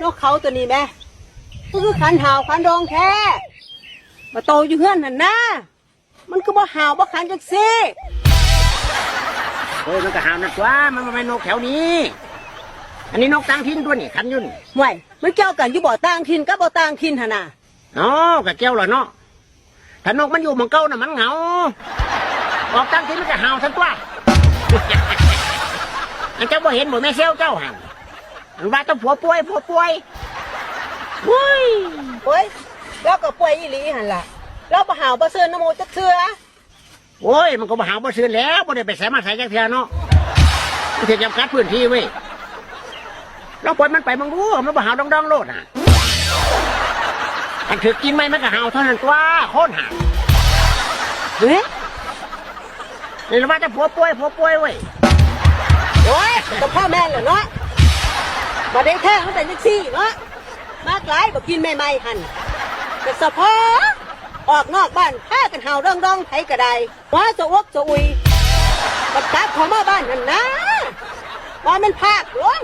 ນົກເຂົາໂຕນີ້ແມ ຄືຂັນຫາວຂັນດອງແທ້ ມາໂຕຢູ່ເຮືອນຫັ້ນນາ ມັນຄືບໍ່ຫາວບໍ່ຂັນຈັກຊີ້? ໂອ້ຍ ມັນກໍຫາວນັ້ນຕົວະ ມັນບໍ່ແມ່ນນົກແຖວນີ້ ອັນນີ້ນົກຕ່າງຖິ່ນຕົວະນີ້ ຂັນຢູ່ນີ້. ຫ້ວຍ ມັນກ່ຽວກັນຢູ່ບໍ່ ຕ່າງຖິ່ນກັບບໍ່ຕ່າງຖິ່ນຫັ້ນນະ? ເນາະ ກໍກ່ຽວແລ້ວເນາະ ຖ້ານົກມັນຢູ່ໝ່ອງເກົ່ານະມັນເຫງົາ ອອກຕ່າງຖິ່ນມັນກໍຫາວຊັ້ນຕົວະ. ອັນເຈົ້າບໍ່ເຫັນບໍ່ແມ່ແຊວເຈົ້າຫັ້ນ ມັນວ່າແຕ່ຜົວປ່ວຍ ຜົວປ່ວຍ ໂອ້ຍ ໂອ້ຍ ລາວກໍປ່ວຍອີ່ຫຼີຫັ້ນລະ ລາວບໍ່ຫາວບໍ່ຊືນນຳໝູ່ຈັກເທື່ອ. ໂອ້ຍ ມັນກໍບໍ່ຫາວບໍ່ຊືນແລ້ວ ບໍ່ໄດ້ໄປໃສມາໃສຈັກເທື່ອເນາະ ມັນຖືກຈຳກັດພື້ນທີ່ເວີຍ. ລອງປ່ອຍມັນໄປເບິ່ງດູ ມັນບໍ່ຫາວດອງໆໂລດນະ ຄັນຖືກກິນໃໝ່ມັນກໍຫາວເທົ່ານັ້ນຕົວະ ຄົນຫັ້ນ. ເຮີ້ຍ ນີ້ລະວ່າແຕ່ຜົວປ່ວຍ ຜົວປ່ວຍເວີຍ. ໂອ້ຍ ກໍພໍແມ່ນແລ້ວເນາະ ບັດໃດແທ້ມັນເປັນຈັ່ງຊີ້ເນາະ ມາກຫຼາຍ ບໍ່ກິນໃໝ່ໆຫັ້ນ ກໍສະເພາະອອກນອກບ້ານ ພາກັນຫາວດອງໆ ໃຜກໍໄດ້ ຫົວສະອົກສະອຸຍ ບັດກັບເຂົ້າມາບ້ານຫັ້ນນາ ວ່າແມ່ນພາກຫຼວງ